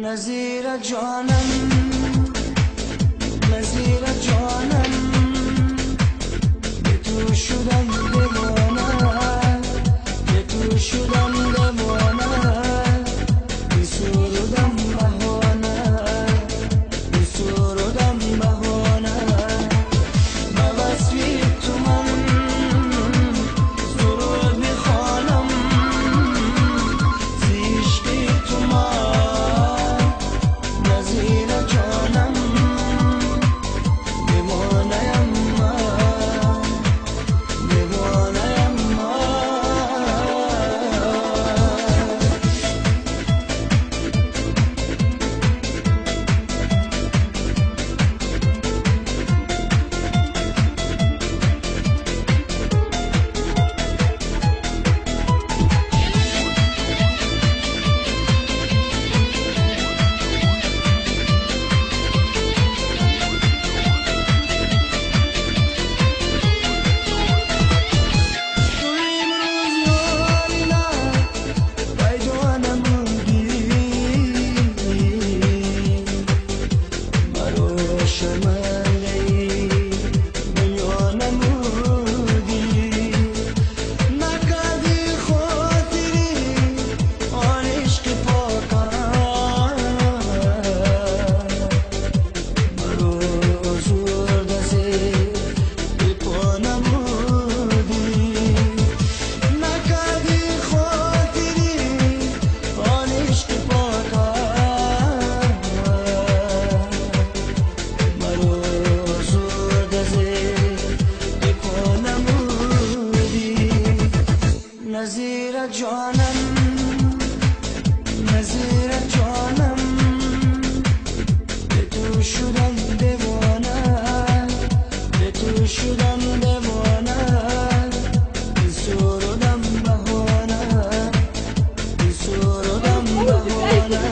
Назира ҷонам, Назира ҷонам, ба ту шудам девона, ба ту шудам девона, бисурудам баҳона, бисурудам баҳона, ба васфи ту ман суруд мехонам, зи ишқи ту ман Назира ҷонам, девонаям ман, девонаям ман. Ту имрӯз ёри ман пайдо намудӣ, маро шармандаи дунё намудӣ, накардӣ хотири он ишқи покам, маро озурда зери по намудӣ, накардӣ хотири он ишқи покам, маро озурда зери по намудӣ. Назира ҷонам, Назира ҷонам, ба ту шудам девона, ба ту шудам девона, бисурудам баҳона, бисурудам баҳона.